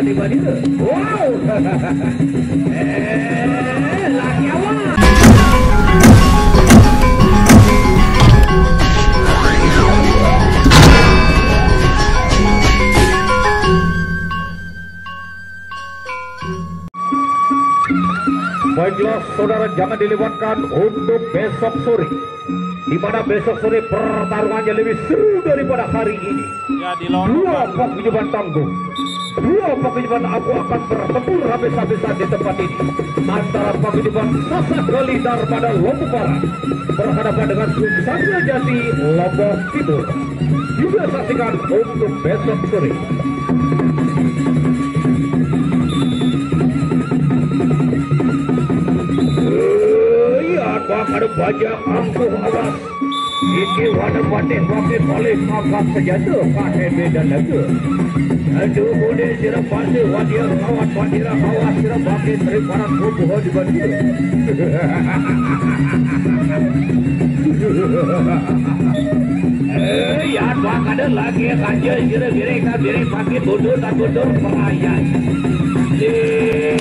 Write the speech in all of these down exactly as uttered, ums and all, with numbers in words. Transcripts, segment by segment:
Wow. Eh, laki awak. Baiklah, saudara, jangan dilewatkan untuk besok sore, di mana besok sore pertarungannya lebih seru daripada hari ini. Ya, di Lombok. Dua paguyuban tangguh, dua paguyuban ampuh akan bertempur habis-habisan di tempat ini. Antara paguyuban Sasak Gali Dharma dan Lombok Barat berhadapan dengan Pusaka Jati Lombok Timur. Juga saksikan untuk besok sore. Eh, ya, bakal banyak angkuh awas. Iki wana patih wakil malih angkat senjata, kahebe dan laga. Aduh, boleh sira pasih wadia kawat bandira awas sira bakil dari parak kubuh di banjir. Eh, ya, tuan kada lagi raja sira diri ka diri pakai bodoh tak bodoh pelayan. Eh,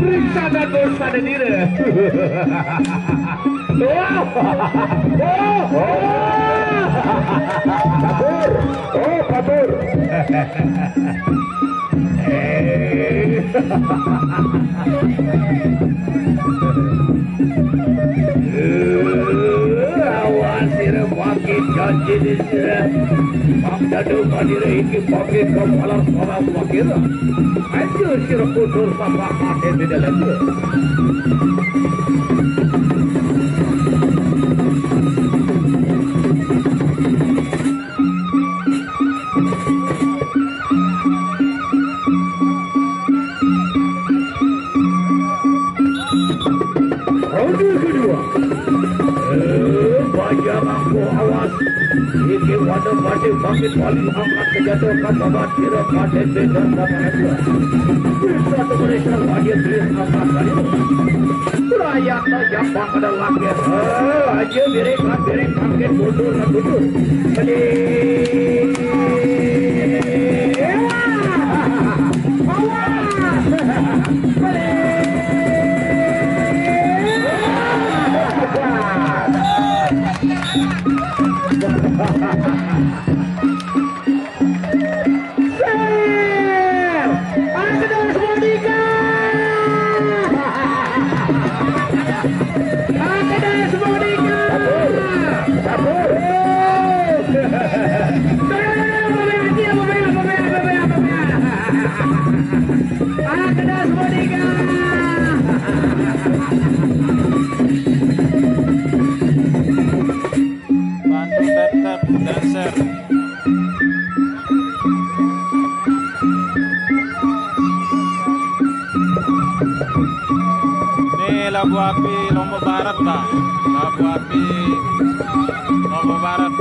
Periksa dan dosa dan diri. Wah. Wah. Wah. Kabur. Oh, kabur. Eh, awas sira makin janji ni sira. Mak Dadu Madira iki makin kepala orang makin. Ayo sira kudur sama makin di dalam tu. Ronde kedua. Eh, bajang aku awas. Iki pada pada bangkit balik angkat senjata kan babat kira paten bedan sama aja. Bisa tu mereka wajib beri angkat balik. Rakyat tak jampak ada lagi. Eh, aja diri kan diri bangkit mundur dan mundur. Beli. Bantu tap-tap dan share. Ini labu api Lombok Barat, Pak. Labu api Lombok Barat.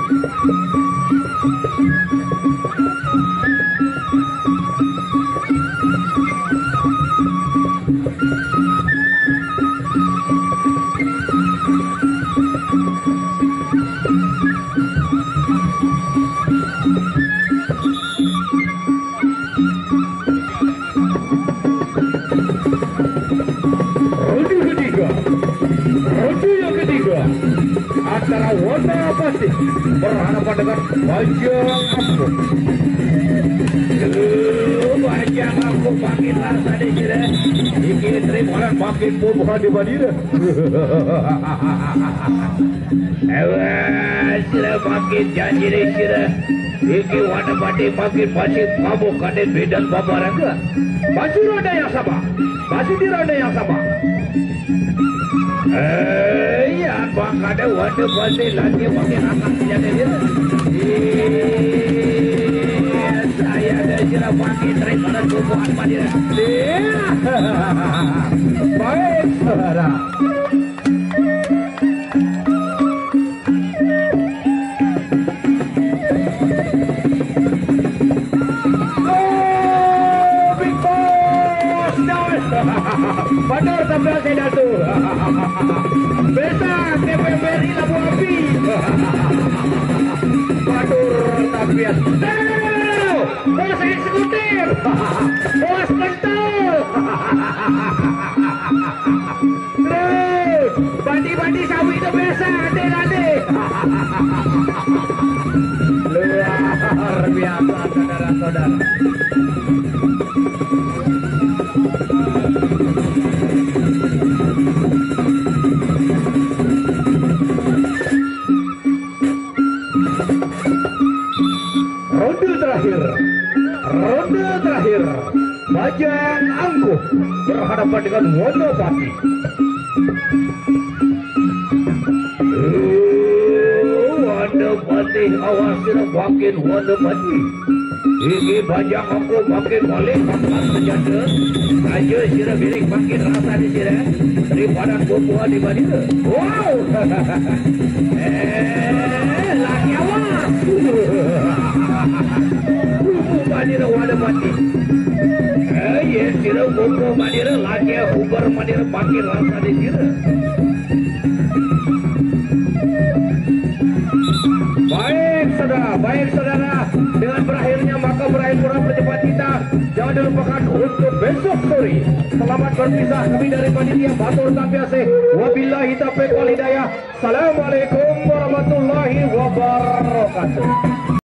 Ronde ketiga. Ronde yang ketiga. Antara Wanda Patih berhadapan dengan Bajang Ampun. Bajang Ampun makin rasa di sini. Iki terima makin bubuhan di Madinah. Ewa, sira makin janji ni sira. Iki wana mati makin pasti kamu kade bedan babaraga. Masih ronde yang sama. Masih di ronde yang sama. Eh, iya, bang kade wana pasti lagi makin anak jadi dia. Iya, saya Ada sira bangkit dari pada tumpuan Madura. Iya. Baik, saudara. Oh, Big Boss, down. Batur sampai saya jatuh. Besa K P B R I Labuan Api. Batur tapi ya. Bos eksekutif. Bos pentol. Terus, bandi-bandi sawi itu biasa, nanti-nanti. Luar biasa, saudara-saudara. Ronde terakhir. Ronde terakhir. Bajang Angkuh berhadapan dengan Wonopati. Eh, Wonopati, awas sira makin Wonopati. Iki Bajang Angkuh makin balik, makan senjata. Aja sira bilik makin rasa di sira. Daripada tumbuhan di Madura. Wow. Eh, lagi awas. Bubu Madura wadah mati. Eh, ya, sira bubu Madura lagi hubar Madura panggil rasa di sira. Baik, saudara, baik, saudara. Dengan berakhirnya, maka berakhir pula perjumpaan kita. Jangan dilupakan untuk besok sore. Selamat berpisah kami dari panitia Batur Tampiasih. Wabillahi taufiq wal hidayah. Assalamualaikum warahmatullahi wabarakatuh.